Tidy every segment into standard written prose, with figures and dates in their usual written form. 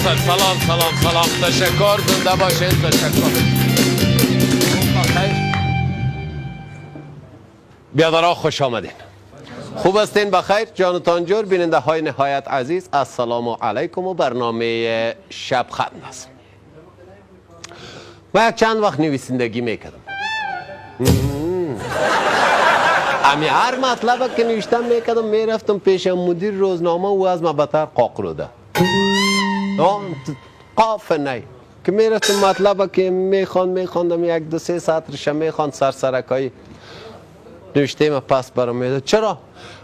صاحب، سلام سلام سلام، تشکر، زنده باشین، تشکر. بخیر بیادرها، خوش آمدین، خوب هستین؟ بخیر، جانتان جور؟ بیننده های نهایت عزیز، السلام علیکم و برنامه شب خند است. ما یک چند وقت نویسندگی میکردم. امی هر مطلب که نوشتم میکردم، میرفتم پیش مدیر روزنامه و از ما بتر قاق روده قاف نی که میرفتم، مطلب که میخوان میخواندم، یک دو سه سطرش میخوان، سرسرکایی نوشته ما پس برام میده. چرا؟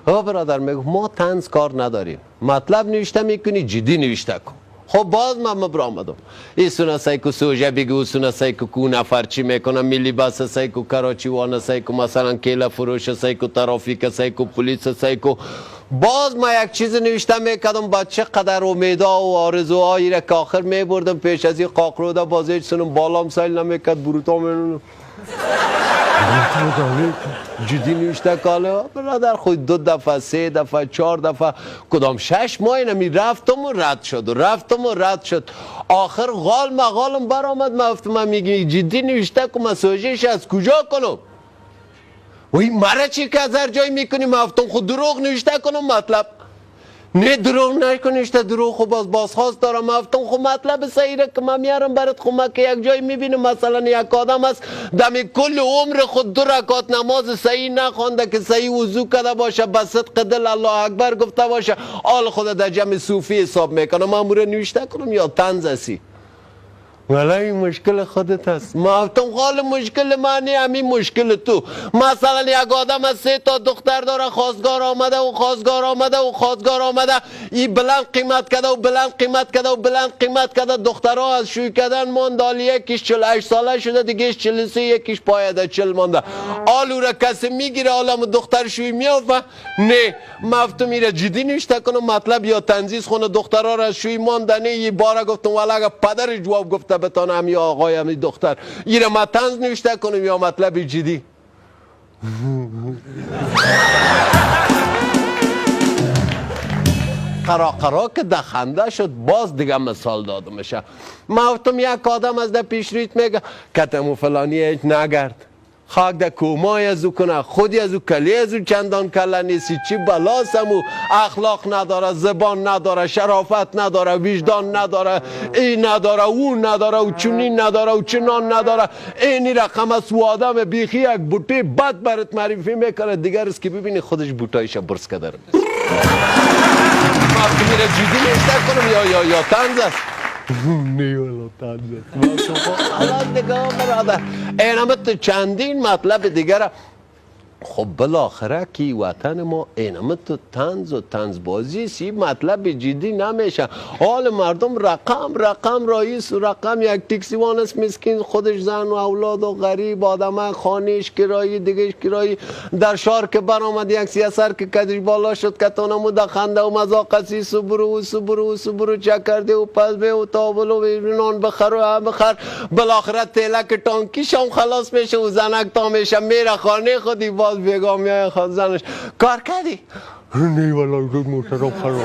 ها برادر، میگه ما طنز کار نداریم، مطلب نوشته میکنی جدی نوشته کن. خب باز من برآمدم، ایسونا سیکو سوژه بگو، اوسونا سیکو کو نفر چی میکنه، ملی بس سیکو، کراچی وانه سیکو، مثلا کیله فروش سیکو، ترافیک سیکو، پلیس سیکو. باز ما یک چیز نوشته میکردم با چه قدر امیدا و آرزوهایی را که آخر میبردم پیش از این قاقروده، باز هیچ سنم بالام سیل نمیکرد. بروتا میرونم جدی نوشته کاله برادر. خود دو دفعه، سه دفعه، چهار دفعه، کدام 6 ماه اینمی رفتم و رد شد و رفتم و رد شد. آخر غال مغالم برآمد. من گفتم من میگی جدی نوشته کن، من سوژهش از کجا کنم؟ و این مرا چی که از هر جای میکنی؟ من گفتم خود دروغ نوشته کنم مطلب؟ نه، دروغ نکن نوشته، دروغ خب باز بازخواست دارم. من گفتم خب مطلب صحیح که من میارم برات. خب من که یک جای میبینم مثلا یک آدم است، دم کل عمر خود دو رکعت نماز صحیح نخوانده که صحیح وضو کرده باشه، به صدق دل الله اکبر گفته باشه، آل خود در جمع صوفی حساب میکنه. من امور نوشته کنم یا طنز هستی؟ ولی این مشکل خودت هست. ما گفتم خال مشکل من همین مشکل تو. مثلا یک آدم از سه تا دختر داره، خواستگار آمده و خواستگار آمده و خواستگار آمده، این بلند قیمت کرده و بلند قیمت کرده و بلند قیمت کرده، دخترها از شوی کردن ماند. حالی یکیش 48 ساله شده، دیگهش 43، یکیش پایده 40 مانده. آلو را کسی میگیره؟ عالم دختر شوی میافه؟ نه. مفتم میره جدی نوشته کنم مطلب یا تنزیز؟ خونه دخترها را شوی مانده. نه، یه باره گفتم والا اگه پدر جواب گفته بتانه هم یا آقای هم دختر، ایره ما طنز نوشته کنم یا مطلب جدی؟ قرا قرا که دخنده شد. باز دیگه مثال دادم میشه. ما گفتم یک آدم از در پیش رویت میگه کتمو فلانی هیچ نگرد، خاک در کومای از او کنه، خودی از او کلی از او چندان کله نیستی، چی بلاسمو، اخلاق نداره، زبان نداره، شرافت نداره، وجدان نداره، این نداره، او نداره و چنین نداره و چنان نداره، اینی رقم است و آدم بیخی یک بوته بد برات معرفی میکنه. دیگر است که ببینی خودش بوتایش برس کرده. میره جدی نوشته کنم یا طنز است؟ نه والا طنز است. خلاص دیگه برادر، اینم تو چندین مطلب دیگر. خب بالاخره کی وطن ما اینم تو طنز و طنز بازی سی، مطلب جدی نمیشه. حال مردم رقم رقم رئیس و رقم یک تاکسی وان است مسکین، خودش زن و اولاد و غریب آدم، خانیش کرایی، دیگهش کرایی، در شهر که برآمد یک سیاسر که کدش بالا شد که تانمو در خنده و مذاق سی سبرو و سبرو و سبرو چه کرده و پس به و تابلو و نان بخر و هم بخر. بالاخره تیلک تانکیش هم خلاص میشه و زنک تا میشه، میره خانه خودی. باز بیگاه میای خود زنش کار کردی؟ نه والا، موترم خراب.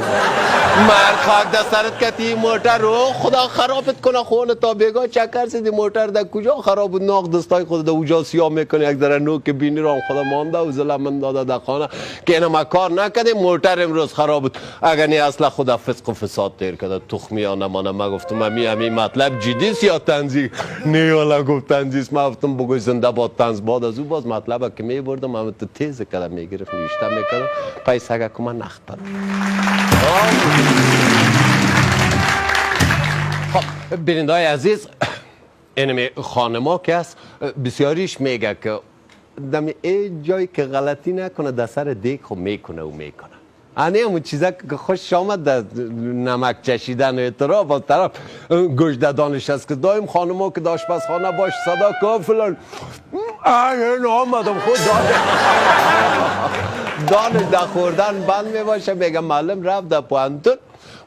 مرد خاک در سرت کتی موتر رو خدا خرابت کنه، خونه تا بیگاه چکر سیدی، موتر در کجا خراب بود؟ ناق دستای خود در اوجا سیاه میکنه، یک ذره نوک بینی رو هم خدا مانده و زلم من داده در خانه که اینا ما کار نکردیم، موتر امروز خراب بود. اگر نی اصلا خدا فسق و فساد تیر کرده تخمی ها نمانه. ما گفتم امی امی مطلب جدی است یا طنزی؟ نه والا، گفت طنزی است. ما گفتم بگوی زنده باد طنز. باد از او باز مطلب که میبردم هم تو تیز کردم میگرفت، نوشته میکردم، پیسه اگه که من نخت. خب بینندای عزیز، اینمی خانما که است، بسیاریش میگه که دم ای جایی که غلطی نکنه در سر دیگ، خب میکنه و میکنه. انی همون چیزا که خوش آمد در نمک چشیدن و اعتراف از طرف گوش دانش است که دایم خانما که در آشپزخانه باش صدا که فلان این آمدم، خود دانش در خوردن بند می باشه. میگه معلم رفت در پوهنتون،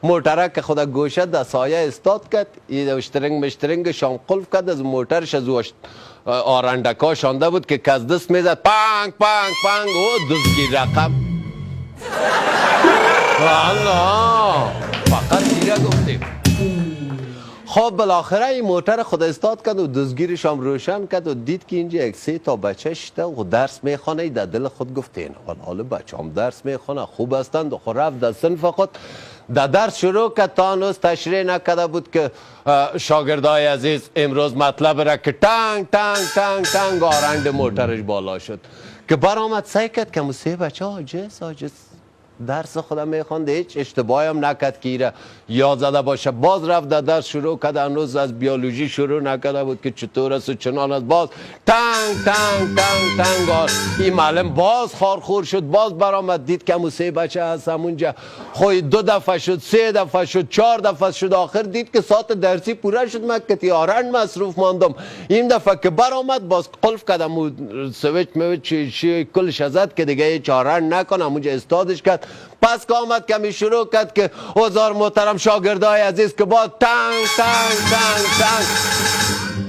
موترک خود گوشه در سایه استاد کرد، این اشترنگ مشترنگ شام قلف کرد، از موترش از او آرندکا شانده بود که کز دست میزد پنگ پنگ پنگ او دزگی رقم. الله، فقط دیره گفتیم. خب بالاخره این موتر خود استاد کرد و دزگیرش هم روشن کرد و دید که اینجا یک سه تا بچه شده و درس میخوانه. در دل خود گفت این حال بچه هم درس میخوانه، خوب هستند. و خب رفت در صنف خود در درس شروع کرد. تا هنوز تشریح نکرده بود که شاگردای عزیز امروز مطلب را که تنگ تنگ تنگ تنگ آرنگ موترش بالا شد که برآمد سعی کرد که سه بچه عاجز عاجز درس خودم میخوند، هیچ اشتباهی هم نکرد که ایره یاد زده باشه. باز رفت در درس شروع کرد، هنوز از بیولوژی شروع نکرده بود که چطور است و چنان است. باز تنگ تنگ تنگ تنگ این معلم باز خارخور شد. باز برآمد دید که همون سه بچه هست همونجا. خب دو دفعه شد، سه دفعه شد، چهار دفعه شد، آخر دید که ساعت درسی پوره شد، من که آرنج مصروف ماندم. این دفعه که برآمد باز قلف کردم و سویچ مویچ چی کلش زد که دیگه هیچ آرنج نکنه، همونجا استادش کرد. پس که آمد کمی شروع کرد که هزار محترم شاگردای عزیز که با تنگ تنگ تنگ تنگ.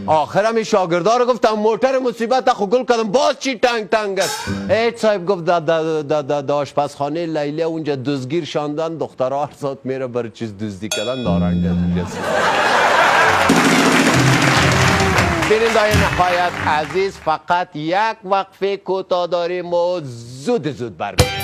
آخرم این شاگردا رو گفتم موتر مصیبت خو گل کردم، باز چی تنگ تنگ است؟ هیچ صاحب گفت دا آشپزخانه لیلی اونجا دزگیر شاندن، دخترها هر ساعت میره برای چیز دزدی کردن نارنج اونجا. بینندای نهایت عزیز، فقط یک وقفه کوتاه داریم و زود زود برمیگردیم.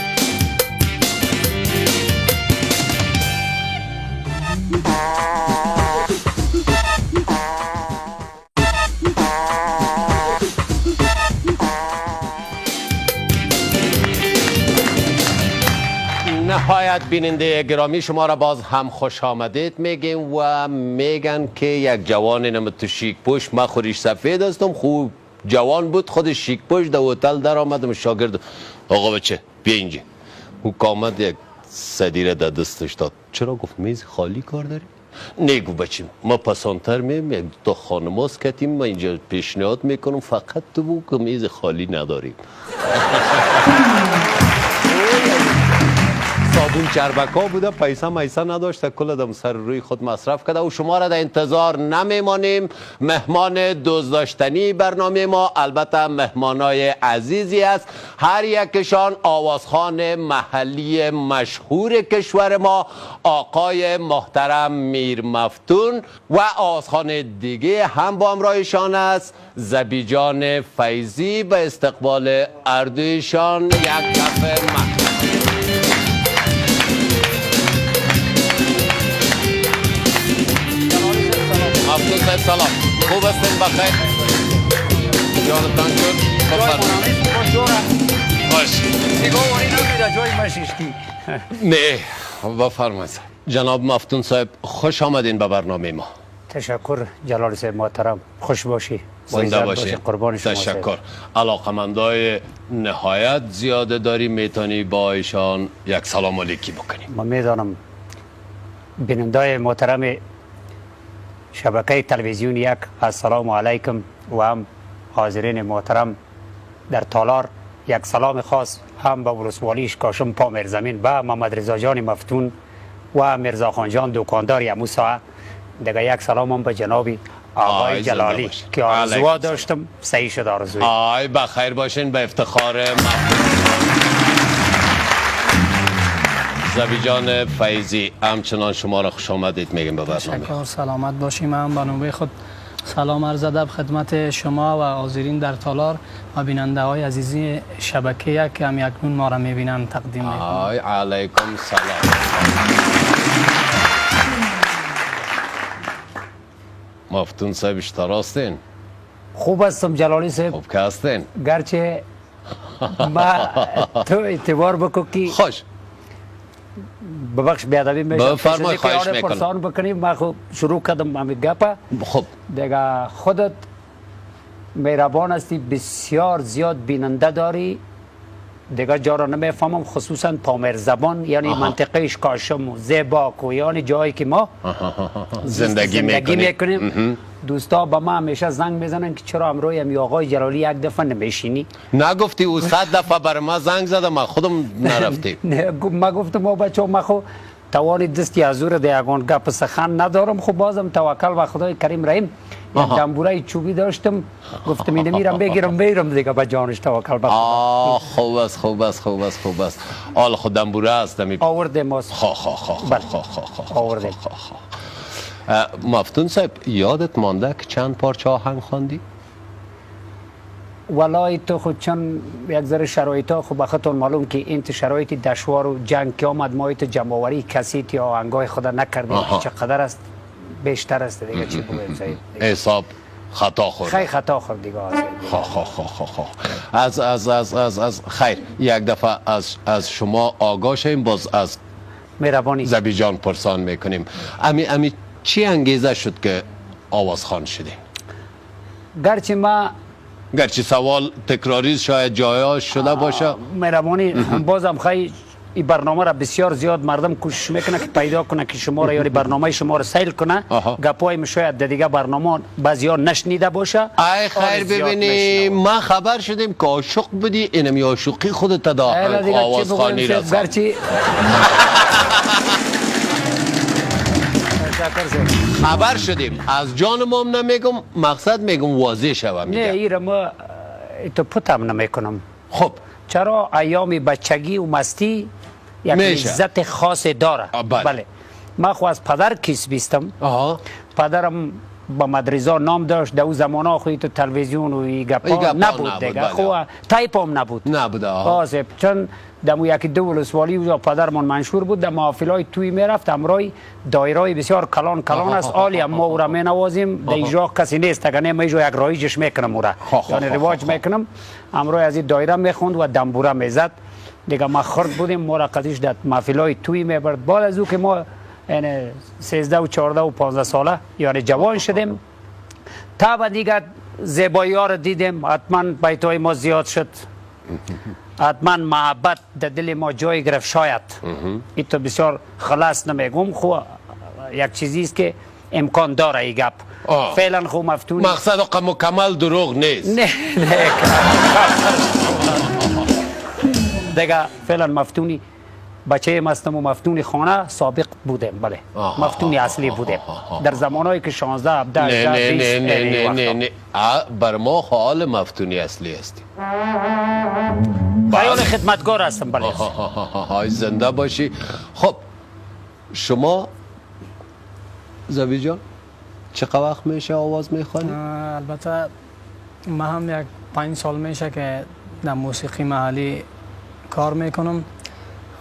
نهایت بیننده گرامی، شما را باز هم خوش آمدید میگیم و میگن که یک جوان نم تو شیک پوش، من خوریش سفید هستم، خوب جوان بود، خود شیک پوش در هتل در آمدم. شاگرد آقا بچه بیا اینجا. او آمد یک صدیره در دستش داد. چرا؟ گفت میز خالی کار داری؟ نگو بچیم ما پسانتر میم، یک دو خانماست کتیم، ما اینجا پیشنهاد میکنم فقط تو بو که میز خالی نداریم. صابون چربکا بوده، پیسه میسه نداشته، کل دم سر روی خود مصرف کرده. و شما را در انتظار نمیمانیم. مهمان دوست داشتنی برنامه ما البته مهمانای عزیزی است، هر یکشان آوازخوان محلی مشهور کشور ما آقای محترم میر مفتون و آوازخوان دیگه هم با همراهشان است زبیجان فیضی. به استقبال اردویشان یک کف محترم. مفتون صاحب سلام، خوب هستین؟ بخیر جانتان شد؟ بفرمایید. باش نه بفرمایید. جناب مفتون صاحب خوش آمدین به برنامه ما. تشکر جلال صاحب محترم، خوش باشی، زنده باشی، قربان شما. تشکر. علاقمندای نهایت زیاده داری، میتونی با ایشان یک سلام علیکی بکنی. ما میدانم بینندای محترم شبکه تلویزیون یک، السلام علیکم، و هم حاضرین محترم در تالار یک سلام خاص هم به ولسوالی اشکاشم پامیر زمین به محمد رضا جان مفتون و میرزا خان جان دکاندار یمو ساعه دیگه. یک سلام هم به جناب آقای جلالی که آرزوها داشتم صحیح شد آرزوی. آی بخیر باشین. به افتخار مفتون زبی جان فیضی همچنان شما را خوش آمدید میگم به برنامه. تشکر، سلامت باشیم. من به نوبه خود سلام عرض ادب خدمت شما و حاضرین در تالار و بیننده های عزیزی شبکه یک که هم اکنون ما را میبینند تقدیم میکنم. آی علیکم سلام. مفتون صاحب اشتراستین؟ خوب هستم جلالی صاحب. خوب که هستین؟ گرچه ما تو اعتبار بکن که خوش ببخش بیادبی میشه. بفرمایید، خواهش میکنم. پرسان بکنیم. من خب شروع کردم همین گپه. خب دیگه خودت مهربان هستی، بسیار زیاد بیننده داری، دیگه جا را نمیفهمم، خصوصا پامیر زبان، یعنی منطقه اشکاشم و زیباک و یعنی جایی که ما زندگی میکنیم. دوستا با ما همیشه زنگ میزنن که چرا امروز امی آقای جلالی یک دفعه نمیشینی؟ نگفتی او 100 دفعه بر ما زنگ زده، ما خودم نرفتیم. نه ما گفتم ما بچه ما خو توان دستی از او را یگان گپ سخن ندارم، خب بازم توکل به خدای کریم رحیم. یک دنبوره چوبی داشتم، گفتم اینو میرم بگیرم میرم دیگه به جانش توکل به خدا. خوب است خوب است خوب است خوب است. آل خود دنبوره است آوردیم. خا خا خا خا خا خا آوردیم. مفتون صاحب، یادت مانده که چند پارچه آهنگ خواندی؟ والله تو خود چون یک ذره شرایط ها خب خودتون معلوم که این شرایط دشوار و جنگ که آمد، ما تو جمع‌آوری کسیت یا آهنگای خود نکردیم که چقدر است بیشتر است دیگه، چی بگویم صاحب؟ حساب خطا خورد. خیلی خطا خورد دیگه. خا خا خا خا خا از از از از از خیر، یک دفعه از شما آگاه شیم، باز از مهربانی ذبیح جان پرسان میکنیم. امی چی انگیزه شد که آوازخوان شدیم؟ گرچه ما گرچه سوال تکراری شاید جایا شده باشه. مهربانی، بازم خیلی این برنامه را بسیار زیاد مردم کوشش میکنه که پیدا کنه که شما را، یعنی برنامه شما را سیل کنه. گپای شاید در دیگه برنامه بعضیا نشنیده باشه. ای خیر، ببینی ما خبر شدیم که عاشق بودی، اینم یا عاشقی خودت دا آوازخوانی رسان. خبر شدیم از جان مام نمیگم، مقصد میگم واضح شوم. نه ایره ما تو پتم نمیکنم. خب چرا ایام بچگی و مستی یک لذت خاص داره. بله من خو از پدر کیس بیستم. پدرم با مدرزا نام داشت، در او زمانا خو تو تلویزیون و ای گپا نبود دیگه، خو تایپ هم نبود. آسه چون دمو یکی دو ولسوالی و پدرمان منشور بود، در محافلای توی میرفت همراه دایرای بسیار کلان کلان است. عالی ما او را مینوازیم، در اینجا کسی نیست، اگر نه من اینجا یک رایجش میکنم او را، یعنی رواج میکنم. همراه از این دایره میخوند و دنبوره میزد دیگه. ما خرد بودیم، ما را قدیش در محافلای توی میبرد. بعد از او که ما یعنی 13 و 14 و 15 ساله یعنی جوان شدیم، تا دیگه زیبایی ها را دیدیم، حتما بیتای ما زیاد شد، حتما محبت در دل ما جای گرفت. شاید این تو بسیار خلاص نمیگم، خو یک چیزی است که امکان داره ای گپ. فعلا خو مفتون مقصد مکمل دروغ نیست. نه نه دیگه فعلا مفتونی بچه مستم و مفتون خانه سابق بودیم. بله مفتون اصلی بودیم در زمانهایی که 16 17 18 20. نه نه نه نه، بر ما حال مفتونی اصلی هستیم. خیال خدمتگار هستم. بله های زنده باشی. خب شما ذبیح جان چقدر وقت میشه آواز میخوانی؟ البته من هم یک 5 سال میشه که در موسیقی محلی کار میکنم.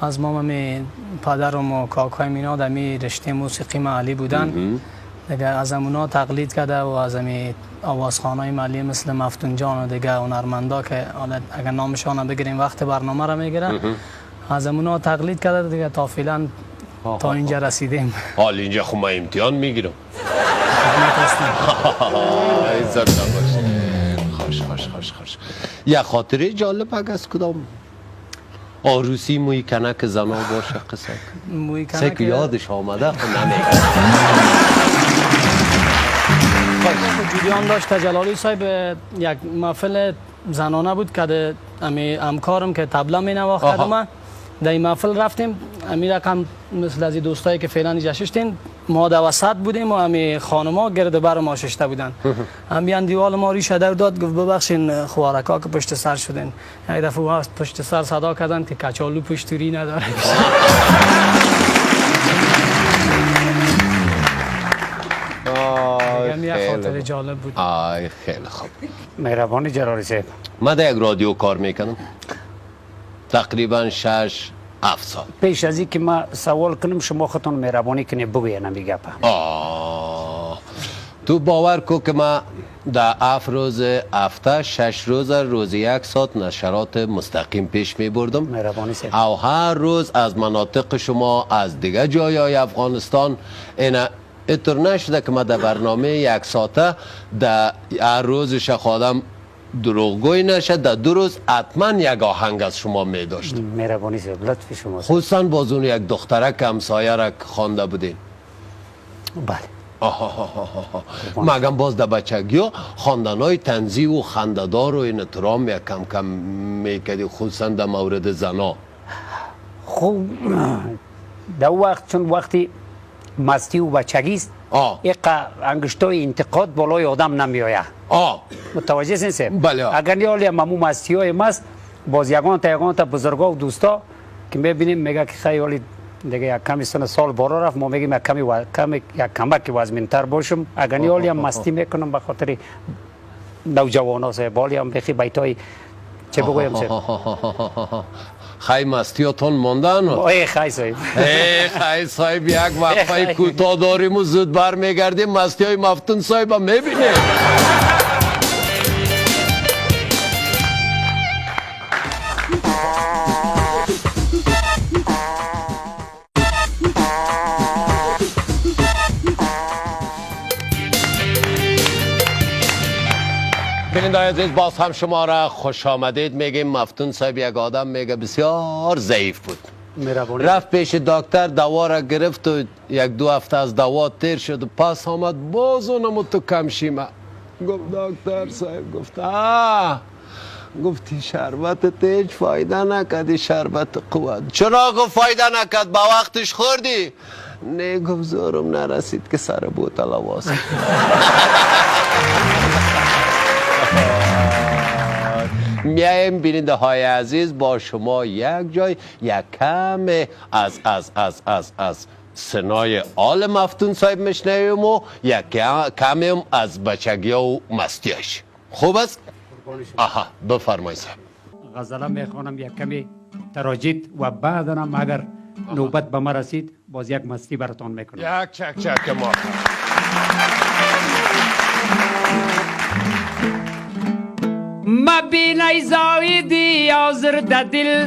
از ما می پدرم و کاکایم اینا در می رشته موسیقی محلی بودن دیگه، از اونا تقلید کرده و از می آوازخوانای محلی مثل مفتون جان و دیگه هنرمندا که اگر نامشان بگیریم وقت برنامه را میگیرن، از اونا تقلید کرده دیگه تا فعلا تا اینجا رسیدیم. حال اینجا خب ما امتحان میگیرم. خوش خوش خوش خوش. یه خاطره جالب اگه از کدام آروسی موی کنک زنا باشه قصه موی کنک که یادش آمده خب نمیگه. جریان داشت جلالی صاحب، یک محفل زنانه بود که امی همکارم که طبله می نواخت ما در این محفل رفتیم. امی رقم مثل از دوستایی که فعلا اینجا ششتین، ما در وسط بودیم و امی خانما گرد بر ما ششته بودن. امی دیوال ما ریشه در داد، گفت ببخشین خوارکا که پشت سر شدین. یک دفعه پشت سر صدا کردن که کچالو پشتوری نداره. یه خاطر جالب بود. آی خیلی خوب. مهربانی جلالی صاحب. من در یک رادیو کار میکنم تقریبا 6-7 سال. پیش از این که ما سوال کنم شما خودتون مهربانی کنی بگوین همی گپه. تو باور کو که ما در 7 روز هفته 6 روز روز 1 ساعت نشرات مستقیم پیش می بردم. مهربانی صاحب. او هر روز از مناطق شما از دیگه جای افغانستان اینا اتر نشده که ما در برنامه 1 ساعته در هر روزش خودم دروغگوی نشه، در 2 روز حتما یک آهنگ از شما می داشت. مهربانی صاحب، لطف شما. خصوصا باز اون یک دخترک همسایه را خوانده بودین. بله. مگم باز در بچگی ها خواندنهای طنزی و خنده‌دار و این ترام یک کم کم میکردی، خصوصا در مورد زنا. خب در وقت چون وقتی مستی و بچگی است، ایقا انگشتای انتقاد بالای آدم نمیآید. متوجه هستین صاحب؟ بله. اگر نه حالی همو مستی های مست باز یگان تا یگان تا بزرگا و دوستا که میبینیم میگه که خیلی دیگه یک کمی سن سال بالا رفت، ما میگیم یک کمی کمی یک کمک وزمینتر باشم. اگر نی هم مستی میکنم به خاطر نوجوانا صاحب، بالی هم بخی بیتای چه بگویم صاحب. خی مستیاتون ماندن؟ ای خی صاحب، ای خی صاحب، یک وقفه کوتاه داریم و زود برمیگردیم مستی های مفتون صاحب هم میبینیم. بیننده عزیز، باز هم شما را خوش آمدید میگیم. مفتون صاحب یک آدم میگه بسیار ضعیف بود، رفت پیش دکتر، دوا را گرفت و یک دو هفته از دوا تیر شد و پس آمد باز اونم تو کم شیمه. گفت دکتر صاحب، گفت گفتی شربت هیچ فایده نکردی، شربت قوت. چرا؟ گفت فایده نکرد، با وقتش خوردی؟ نه، گفت زورم نرسید که سر بوتل واس. میایم بیننده های عزیز با شما یک جای یک کم از از از از از سنای آل مفتون صاحب میشنویم و یک کم از بچگی و مستیش. خوب است؟ آها بفرمایید صاحب. غزله میخوانم یک کمی تراجید و بعدا هم اگر نوبت به ما رسید باز یک مستی براتان میکنم. یک چک چک ما. مبین ای زایدی آزرده دل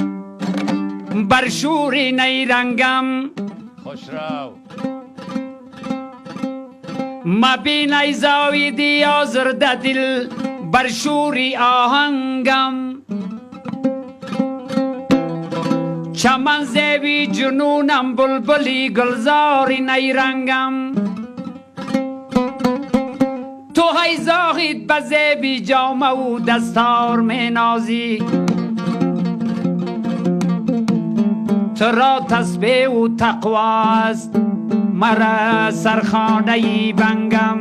بر شور نیرنگم. خوشرو. مبین ای زایدی آزرده دل بر شور آهنگم. چمن زیبی جنونم بلبلی گلزار نیرنگم. تو های زاهد به زیبی جامه و دستار می نازی، تو را تسبیح و تقواست مرا سرخانه بنگم.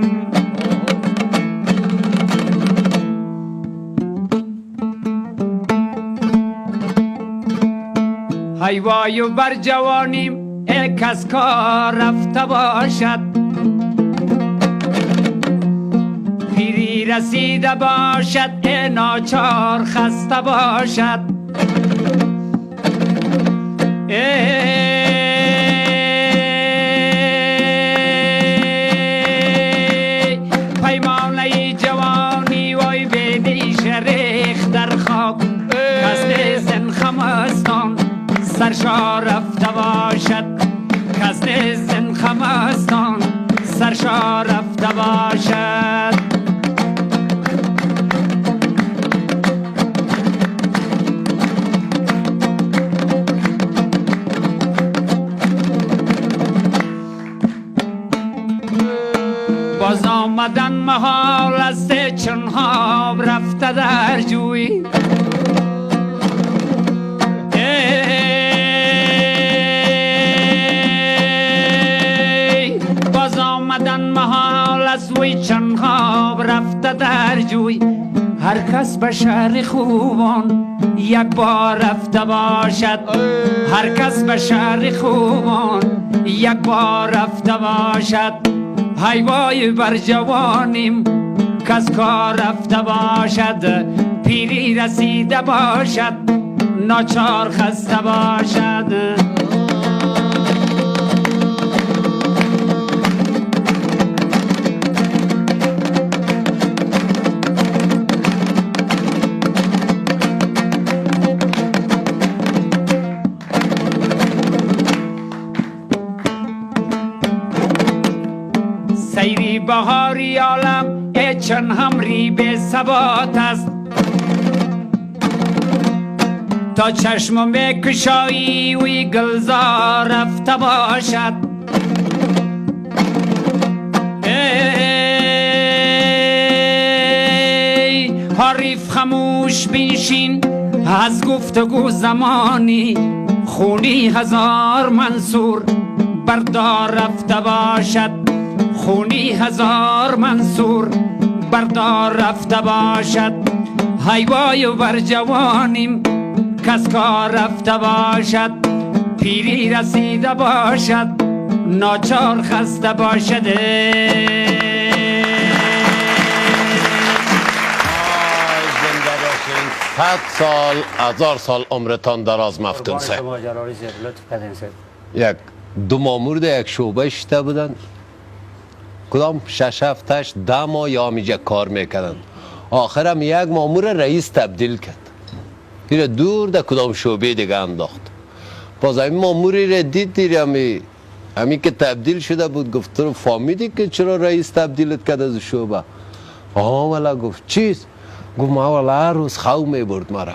های وای و بر جوانیم ای کس کار رفته باشد، پیری رسیده باشد ای ناچار خسته باشد. ای پیمانه جوانی وای بینیش ریخت در خاک، کس نیست خمستان سرشار رفته باشد، کس نیست خمستان سرشار رفته باشد. باز آمدن محال است چون خواب رفته در جوی، باز آمدن محال است وی چون خواب رفته در جوی. هر کس به شهر خوبان یک بار رفته باشد، هر کس به شهر خوبان یک بار رفته باشد. های وای بر جوانیم کس کار رفته باشد، پیری رسیده باشد ناچار خسته باشد. سیری بهاری عالم ای چون همری به ثبات است، تا چشم بکشایی وی گلزار رفته باشد. ای حریف خاموش بنشین از گفتگو زمانی، خونی هزار منصور بردار رفته باشد، خونی هزار منصور بردار رفته باشد. های وای بر جوانیم کس کار رفته باشد، پیری رسیده باشد، ناچار خسته باشد. زنده باشین، 100 سال 1000 سال عمرتان دراز مفتون صاحب. شما جلالی صاحب لطف کردین صاحب. یک دو مامور در یک شعبه شده بودن، کدام 6 7 8 10 ماه یا همیجا کار میکردن. آخرم یک مامور رئیس تبدیل کرد، ایره دور در کدام شعبه دیگه انداخت. باز همین ماموری را دید، دیر همی که تبدیل شده بود، گفت تو فهمیدی که چرا رئیس تبدیلت کرد از شعبه؟ آه والا. گفت چیست؟ گفت ما والا هر روز خو میبرد مرا.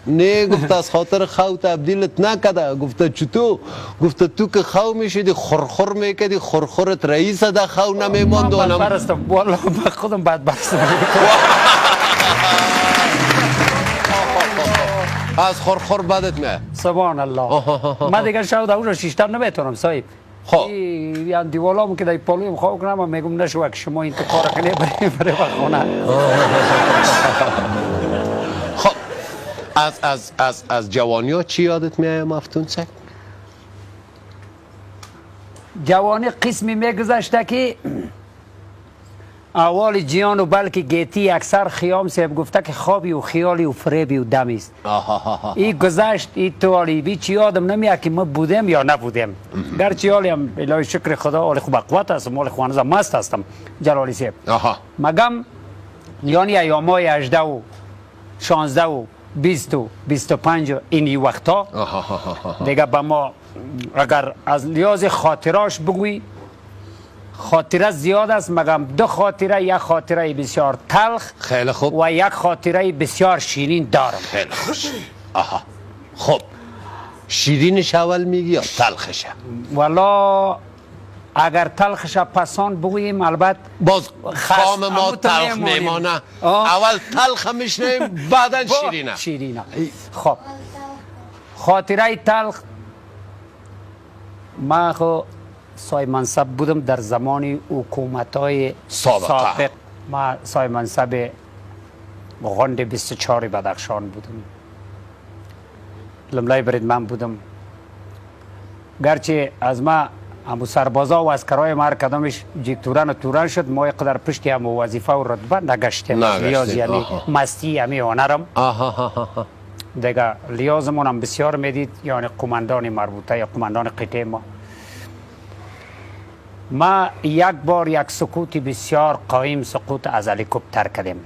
نه، گفت از خاطر خو تبدیلت نکده. گفت چطور؟ گفت تو که خو میشدی خورخور میکردی، خورخورت رئیس ده خو نمیماند. من بدبر هستم والله، من خودم بدبر هستم. از خورخور بدت میاد؟ سبحان الله، من دیگه شب در اونجا شیشتم نمیتونم صاحب. خب. یعنی دیوالام که در پالویم خواب کنم و میگم نشو که شما این تو کار کنی، بریم خانه. خب از از از از جوانی ها چی یادت میاد مفتون صاحب؟ جوانی قسمی میگذشته که اول جیان و بلکه گیتی اکثر خیام صاحب گفته که خوابی و خیالی و فریبی و دمی است. این گذشت، این توالی بی چی یادم نمیاد که ما بودیم یا نبودیم. گرچه حالی هم الهی شکر خدا حال خوب قوت هستم، حال خوب هنوزم مست هستم جلالی صاحب. مگم یعنی ایامای 18 و 16 و 20 و 25 و این وقتا دیگه به ما اگر از لحاظ خاطراش بگویی خاطره زیاد است، مگم دو خاطره، یک خاطره بسیار تلخ خیلی خوب و یک خاطره بسیار شیرین دارم. خیلی خوش. آها، خب شیرینش اول میگی یا تلخش؟ والا اگر تلخش پسان بگوییم البته باز خام ما تلخ میمانه. اول تلخ میشنیم بعدا شیرینه. شیرینه. خب خاطره تلخ، من خو صاحب منصب بودم در زمان حکومت های سابق. ما صاحب منصب غند 24 بدخشان بودم، لملای برید من بودم. گرچه از ما همو سربازا و اسکرای ما هر کدامش جیک تورن و تورن شد، ما قدر پشت همو وظیفه و رتبه نگشتیم. لیاز یعنی مستی همی هنرم دیگه لیازمون هم بسیار میدید، یعنی قماندان مربوطه یا قماندان قطعه ما. ما یک بار یک سقوط بسیار قایم، سقوط از هلیکوپتر کردیم.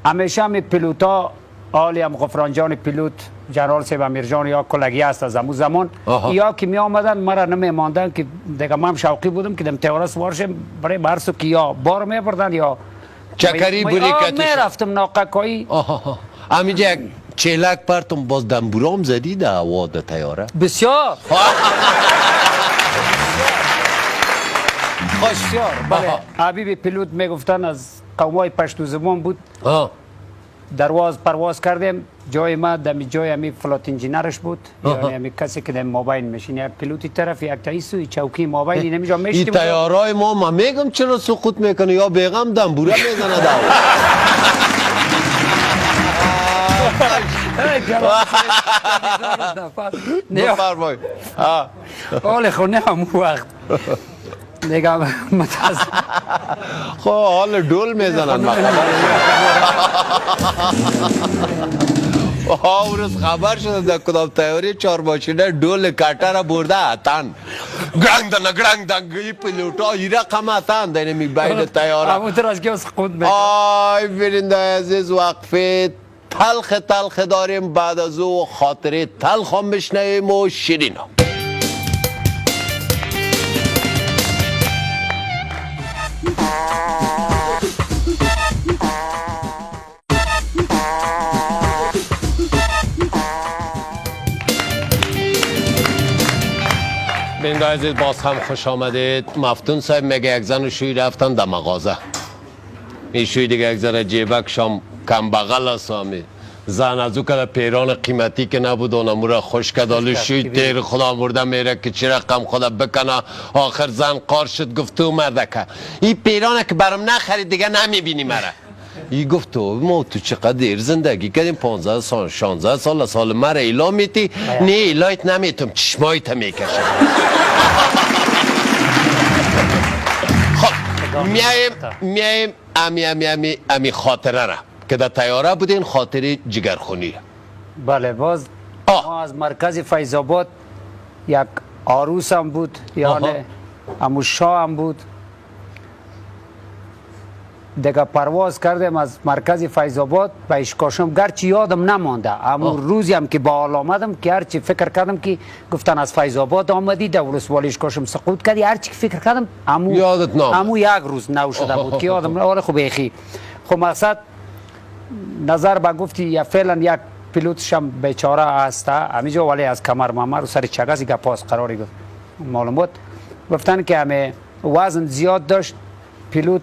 همیشه می پیلوتا آلی هم غفران جان پیلوت جنرال صاحب امیرجان یا کلگی است از امو زمان یا که می آمدن مرا نمی ماندن که دیگه من هم شوقی بودم که دم طیاره سوار شم برای برسو که یا بار می بردن یا چکری بوری می رفتم ناقکایی. همینجا یک چلک پرتم باز دنبورام زدی ده هوا ده طیاره؟ بسیار بسیار. بله، حبیب پیلوت میگفتن از قومای پشتو زبان بود. درواز پرواز کردیم، جای ما دمی جای همی flight engineer ش بود، یعنی همی کسی که در مابین میشین، یک پیلوتی طرف یک تا ایسو چوکی مابین نمیجا میشتیم. این طیارای ما میگم چرا سقوط میکنه یا بیغم دنبوره میزنه دو. بفرمایید. حال خو نه همون وقت دیگه متاسف. خب حال ڈول میزنن. روز خبر شده در کدام طیاره چهار ماشینه ڈول کاټه را برده اتن گرنگ دن گرنگ دن ای پیلوتا ای رقم اتن دنه می بین طیاره همون از که سقوط میکنه. آی بیننده عزیز، وقفه تلخ تلخ داریم، بعد از او خاطره تلخ هم بشنویم و شیرین هم. بیننده عزیز باز هم خوش آمدید. مفتون صاحب میگه یک زن و شوی رفتن در مغازه، این شوی دیگه یک زن جیبک شام کم بغل است، زن از او که پیران قیمتی که نبود اونمو را خوش کرد، شوی تیر خدا مرده میره که چی رقم خدا بکنه. آخر زن قار شد، گفت تو مردکه این پیرانه که برام نخرید دیگه نمیبینی مرا. ای گفت تو ما تو چقدر زندگی کردیم 15 سال 16 سال سال مرا ایلا میتی نه ایلایت نمیتم چشمایت میکشم. خب میایم امی امی امی امی خاطره را که در تیاره بودین، خاطره جگرخونی. بله باز ما از مرکز فیض آباد یک عروس هم بود، یعنی امو شاه هم بود دیگه. پرواز کردیم از مرکز فیض آباد به اشکاشم، گرچه یادم نمانده امو روزی هم که با حال آمدم که هرچی فکر کردم که گفتن از فیض آباد آمدی در ولسوالی اشکاشم سقوط کردی، هرچی فکر کردم امو یادت نامد. امو یک روز نو شده بود که یادم آره. خب بیخی خب مقصد نظر به گفتی یا فعلا یک پیلوتش هم بیچاره هست همینجا، ولی از کمر ممر و سر چگازی گپاس قراری گفت معلومات گفتن که همه وزن زیاد داشت پیلوت،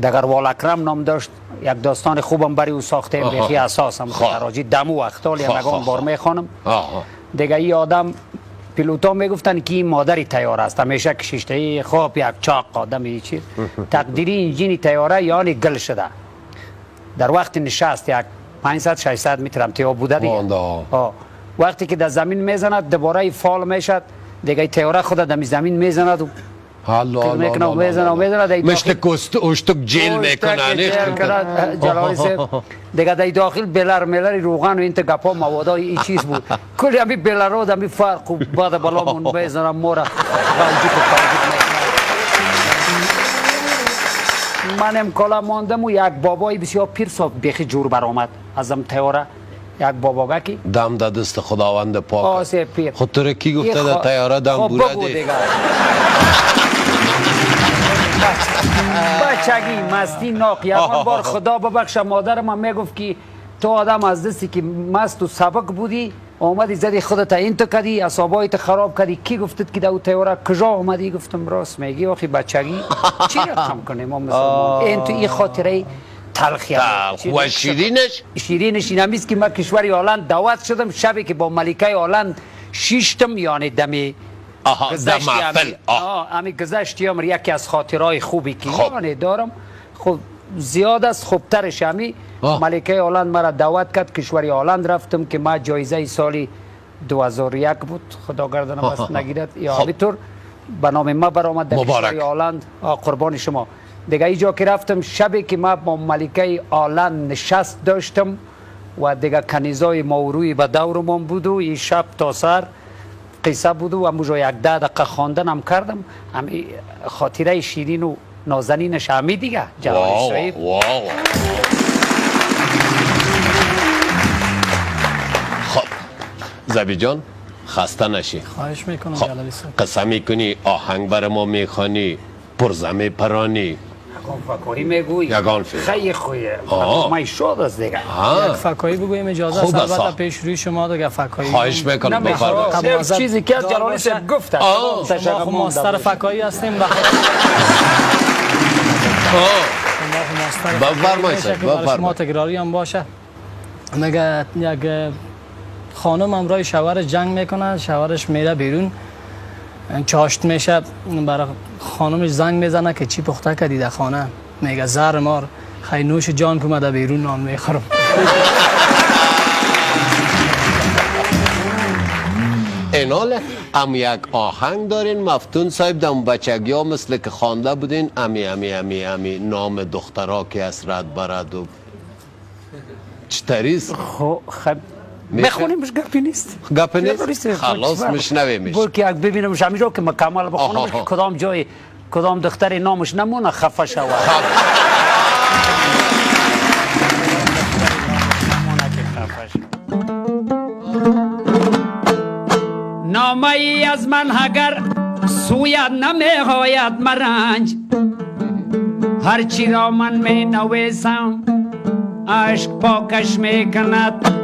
دگروال اکرم نام داشت، یک داستان خوبم برای او ساخته بیخی اساس هم تراجی دمو وقتال یگان بار میخوانم دیگه. ای آدم پیلوتا میگفتن که این مادری تیاره است، همیشه کشیشته خوب یک چاق آدم ای چیز تقدیری انجین تیاره یعنی گل شده در وقت نشست یک 500 600 متر هم تیاب بوده دیگه. وقتی که در زمین میزند دوباره فال میشد دیگه، تیاره خود در زمین میزند و میکنه میزنه میزنه مثل کست اشتک جیل میکنه جلالی صاحب دیگه. در داخل بلر ملر روغن و این گپا موادای این چیز بود، کلی همی بلرها همی فرق و بعد بالامون میزنم مورا غلجیک و پنجیک. منم کالا ماندم و یک بابای بسیار پیر صاحب بیخی جور برآمد ازم تیاره، یک باباگه که دم در دست خداوند پاک آسه پیر. خود تو کی گفته در تیاره دم بوره دی؟ بچگی مستی ناق یکان بار خدا ببخشه مادر من میگفت که تو آدم از دستی که مست و سبک بودی آمدی زدی خودت این تو کدی اعصابایت خراب کدی، کی گفتت که در تیاره کجا آمدی؟ گفتم راست میگی آخی بچگی چی رقم کنیم ما مسلمان. این تو این خاطره تلخی و شیرینش شیرینش این همیست که من کشور هلند دعوت شدم، شبی که با ملکه هلند شیشتم یعنی دمی امی گذشتی هم یکی از خاطرهای خوبی که یعنی دارم خب زیاد است خوبترش همی ملکه هلند مرا دعوت کرد کشور هلند رفتم که ما جایزه سالی 2001 بود خدا گردنم است نگیرد یا همینطور به نام ما برآمد در کشور هلند. قربان شما دیگه. اینجا که رفتم شبی که ما با ملکه هلند نشست داشتم و دیگه کنیزای ماوروی به دورمان بود و این شب تا سر قصه بود و همونجا یک 10 دقیقه خواندن هم کردم، هم خاطره شیرین و نازنینش همی دیگه جلالی صاحب. خب زبی جان خسته نشی. خواهش میکنم جلالی صاحب. قصه میکنی، آهنگ بر ما میخوانی، پرزه میپرانی، فکاهی میگویی یگان فکر خیلی خویه من شاد است دیگه. یک فکاهی بگوییم اجازه است البته پیش روی شما دیگه فکاهی. خواهش میکنم بفرمایید. چیزی که جلالی صاحب گفت شما خب ماستر فکاهی هستیم. بفرمایید بفرمایید شما تکراری هم باشه. مگه یک خانم همراه شوهرش جنگ میکنه، شوهرش میره بیرون چاشت میشه، برای خانمش زنگ میزنه که چی پخته کردی در خانه؟ میگه زهر مار خیلی نوش جان که در بیرون نان میخورم. اینال ام یک آهنگ دارین مفتون صاحب دم بچگی ها مثل که خوانده بودین امی امی امی امی نام دخترا که از رد برد و چطوریست؟ خب میخونیمش گپی نیست. گپی نیست؟ خلاص میشنویمش. بول که یک ببینمش همینجا که مکمل بخونمش که کدام جای کدام دختر نامش نمونه خفه شود. نامه ای از من اگر سوید نمی‌آید مرنج، هرچی را من می نویسم عشق پاکش میکند.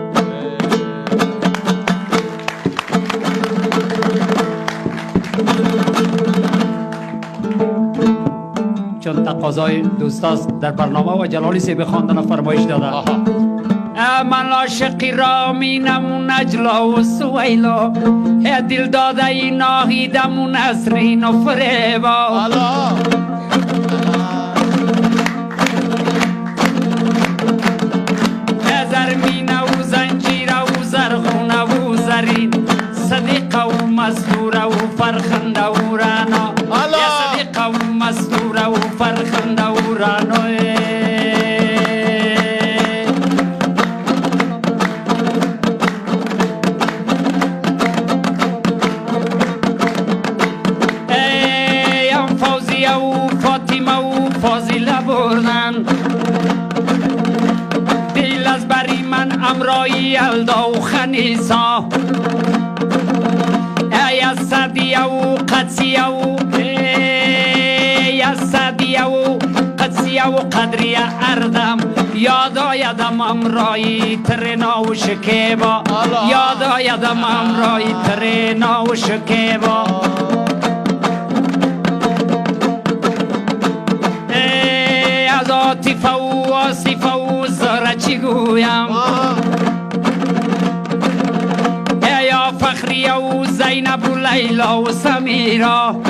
چون تقاضای دوستاست در برنامه و جلالی سی بخواندن فرمایش داده. من عاشقی را مینم نجلا و سویلا، دل داده ای ناهیدم و نسرین و فریبا. فرخنده و رعنا، یا صدیقه و مستوره و فرخنده و رعنا. ای فوزیه و فاطمه و فاضله بردن دل از بری من امرای یلدا و خنیسا، ای از سعدیه و قدسیه و ای از سعدیه و قدسیه و قدریه اردم یاد آیدم امرای ترنا و شکیبا، یاد آیدم امرای ترنا و شکیبا. ای از عاطفه و آصفه و زهره چی گویم، یا فخریه و زینب و لیلا و سمیرا،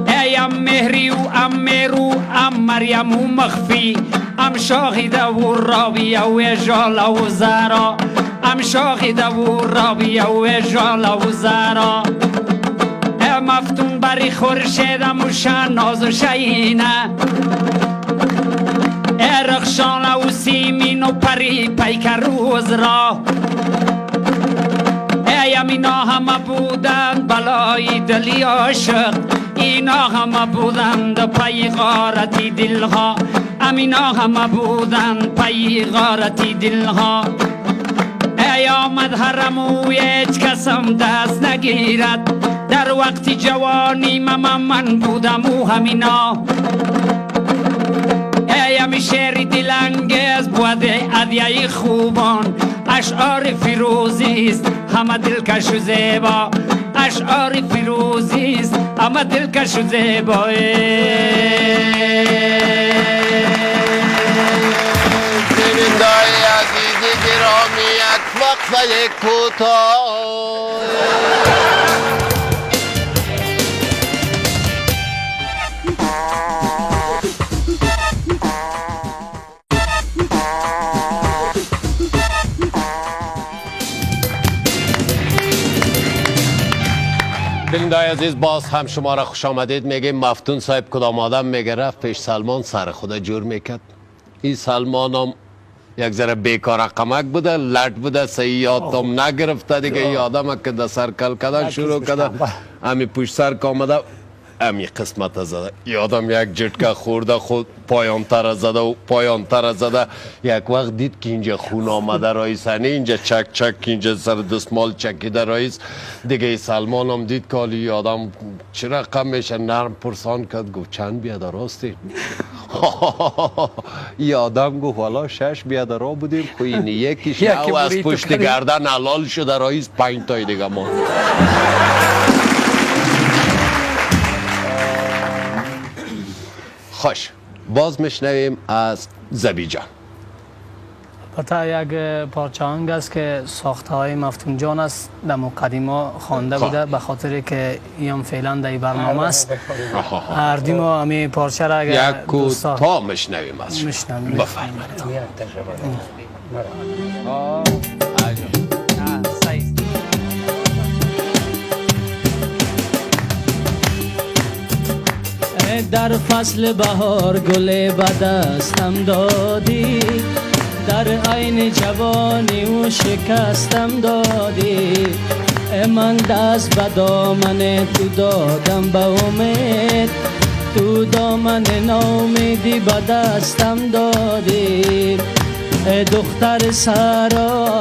ای ام مهری و ام میرو ام مریم و مخفی، ام شاهده و راویه و ژاله و زهرا، ام شاهده و راویه و ژاله و زهرا. ای مفتون بری خورشیدم و شناز و شیینه، ای رخشانه و سیمین و پری پیکر روز را، ای امینا همه بودند بلای دلی عاشق، اینا همه بودند پی غارتی دلها، امینا همه بودند پی غارتی دلها. ای آمد حرم و هیچ کسم دست نگیرد، در وقت جوانی من بودم و همینا. ای همی شعر دلانگیز بود ادیه خوبان، اشعار فیروزیست همه دلکش و زیبا، اشعار فیروزیست همه دلکش و زیبا. بینندای عزیز گرامی، یک وقفه کوتاه. بینندای عزیز، باز هم شما را خوش آمدید میگیم. مفتون صاحب کدام آدم میگه رفت پیش سلمان، سر خود جور میکرد. این سلمان هم یک ذره بیکار قمک بوده، لط بوده، سیاتم نگرفته دیگه. این آدم که در سر کل کردن شروع کرده، همی پشت سر که آمده همی قسمت زده. یادم یک جټکه خورده، خود پایان تر زده و پایان تر زده. یک وقت دید که اینجا خون آمده رئیس، اینجا چک چک، اینجا سر دستمال چکیده رئیس دیگه. سلمان هم دید که حالی آدم چه رقم میشه، نرم پرسان کرد، گفت چند بیادر هستی؟ ای آدم گفت والا 6 بیادر بودیم، خو این یکیش او از پشت گردن حلال شده رئیس، 5 تای دیگه ماند. خوش باز میشنویم از زبی جان. البته یک پارچه آهنگ است که ساخته های مفتون جان است، در مقدمه خوانده بوده، به خاطر که این فعلا در برنامه است. هر دی ما همی پارچه را اگر یک کوتاه میشنویم از شما. بفرمایید. در فصل بهار گل به دستم دادی، در عین جوانی و شکستم دادی. من دست به دامن تو دادم به امید، تو دامن ناامیدی به دستم دادی. دختر سارا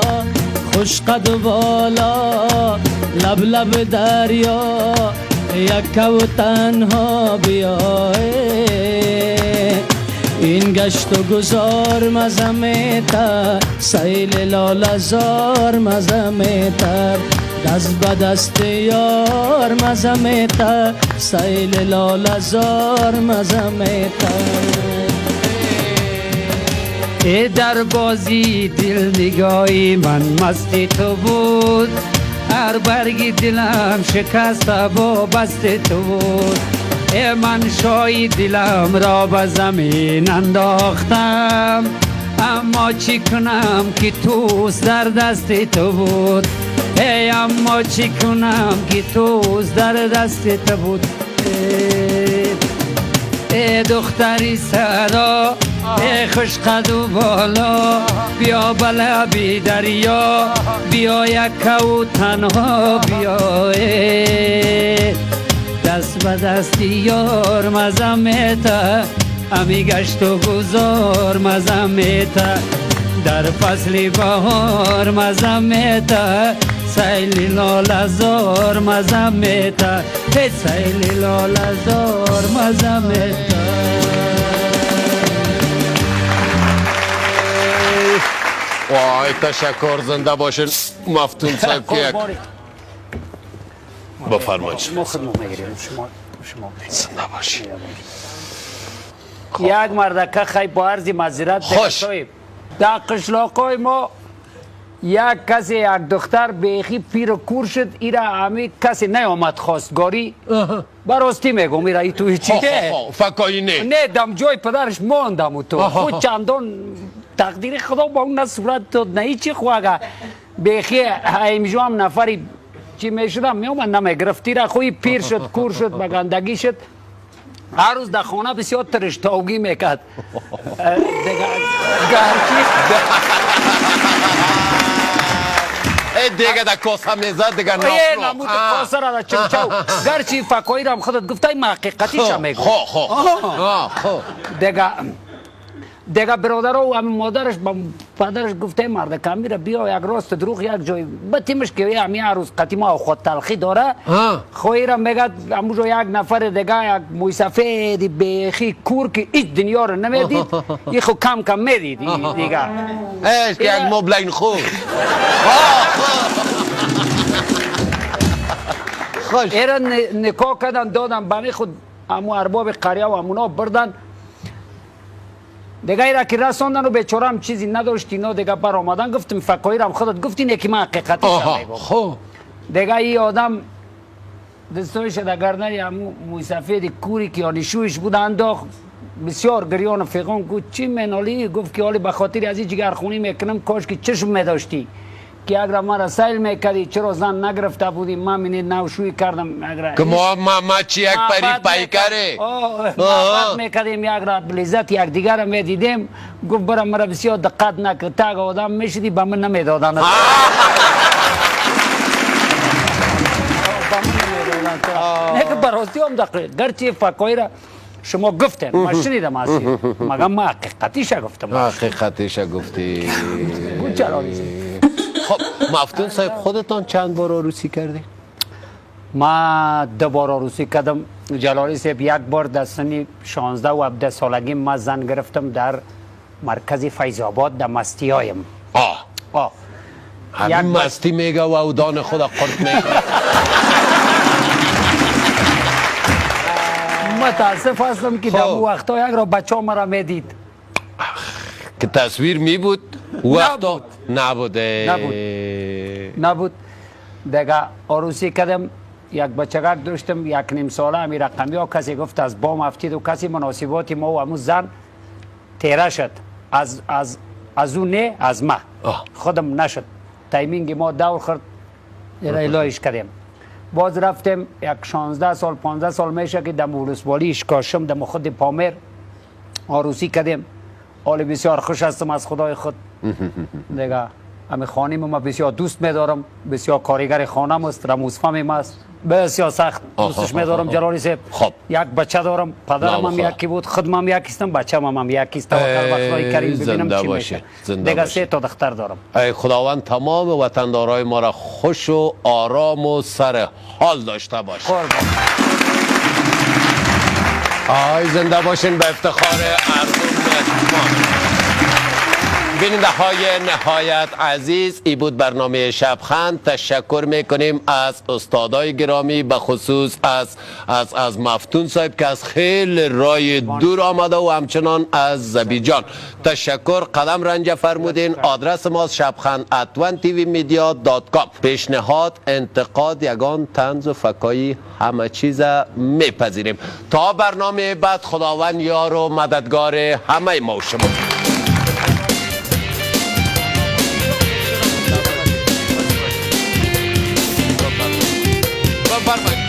خوش قد و بالا، لب لب دریا یک و تنها بیا. این گشت و گذار مزمه تر، سیل لاله زار مزمه تر، دست به دست یار مزمه تر، سیل لاله زار مزمه تر. ای در بازی دل نگاهی من مستی تو بود، هر برگ دلم شکست با بست تو بود. ای من شای دلم را به زمین انداختم، اما چی کنم که توس در دست تو بود. ای اما چی کنم که توز در دست تو بود. ای دختری سرا، ای خوش قد و بالا، بیا بلا بی دریا، بیا یک و تنها بیا. دست به دست یار مزمتا، امی گشت و گذار مزمتا، در فصل بهار مزمتا، سیل لاله زار مزمتا، سیل لاله زار مزمتا. وای تشکر، زنده باشین مفتون صاحب که یک بفرمایید. ما خودمون میگیریم، شما زنده باشین. یک مردکه خیلی با عرض معذرت خوش. در قشلاقای ما یک کسی یک دختر بیخی پیر و کور شد، ایرا همی کسی نیامد خواستگاری. براستی میگم ایرا ای توی چی ده؟ فکایی نه نه، دم جای پدرش ماندم و تو خود چندان تقدیر خدا با اون نه صورت داد نه هیچی. خو اگه بیخی اینجا هم نفری چی میشدم میومد نمیگرفت. ایرا خوی پیر شد، کور شد، به گندگی شد. هر روز در خانه بسیار ترشتاوگی میکرد. دیگه در کاسه میزد دیگه نافلو نمود کاسه را در چمچو. گرچه فکایی را هم خودت گفته، این حقیقتیش هم میگم. خو دیگه برادرها و همین مادرش با پدرش گفته مرد کمی را بیا یک راست دروغ یک جای بتیمش که همین هر روز قطی ما خود تلخی داره. خوی را میگه همونجا یک نفر دیگه یک موی سفید بیخی کور که هیچ دنیا رو نمیدید، این خو کم کم میدید دیگه. اش که یک مبلین خور. خوش. ایران نکاح کردن دادن به خود همو ارباب قریه و همونا بردن دیگه. ایرا که رساندن و بیچاره هم چیزی نداشت اینا دیگه بر آمدن. گفتم فکایی را خودت گفتی نه که من حقیقتش میگم. خب دیگه این آدم دستایش در گردن همو موی سفید کوری که یعنی شویش بود انداخت، بسیار گریان و فیغان. گفت چی منالی؟ گفت که حالی به خاطر از این جگرخونی میکنم، کاش که چشم میداشتی که اگر مرا سیل میکردی چرا زن نگرفته بودی؟ من منی نوشوی کردم اگر که ما چی یک پری پایکره محبت میکردیم، یک را لذت یک دیگر میدیدیم. گفت برا مرا بسیار دقت نکرد، تا اگر آدم میشدی به من نمیدادن. به من نمیدادن. نه که براستی هم دقیق گرچه فکایی را شما گفتن من شنیدم از مگم من حقیقتیش گفتم. حقیقتیش گفتی. چرا؟ خب مفتون صاحب خودتان چند بار عروسی کردی؟ ما 2 بار عروسی کردم جلالی صاحب. یک بار در سن 16 و 17 سالگی ما زن گرفتم در مرکز فیض آباد در مستی هایم. آه همین مستی میگه و او دان خدا قرط میگه. متاسف هستم که در اون وقتا یک را بچه ها مرا میدید که تصویر می بود وقتا نبوده. نبود دیگه. عروسی کردم، یک بچگک داشتم 1.5 ساله، همی رقمی ها کسی گفت از بام افتید و کسی مناسبات ما و همون زن تیره شد. از از از او نه، از ما خودم نشد. timing ما دور خورد، الهیش کردیم. باز رفتیم یک 16 سال 15 سال میشه که در ولسوالی اشکاشم در خود پامر عروسی کردیم. حال بسیار خوش هستم از خدای خود. دیگه همی خانیم ما بسیار دوست میدارم، بسیار کارگر خانم است، رموزفهم است، بسیار سخت دوستش میدارم جلالی صاحب. خب یک بچه دارم، پدرم هم یکی بود، خودم هم یکی هستم، بچه‌م هم یکی است. توکل به خدای کریم ببینم چی میشه. دیگه 3 تا دختر دارم. ای خداوند تمام وطندارای ما را خوش و آرام و سر حال داشته باشه. آی زنده باشین به افتخار ارزون مهمان. بیننده های نهایت عزیز، ای بود برنامه شبخند. تشکر میکنیم از استادای گرامی، به خصوص از مفتون صاحب که از خیلی رای دور آمده و همچنان از زبی جان تشکر. قدم رنجه فرمودین. آدرس ما شبخند @1tvmedia.com. پیشنهاد، انتقاد، یگان طنز و فکایی، همه چیز میپذیریم. تا برنامه بعد، خداوند یار و مددگار همه ما و شما. Фармоед.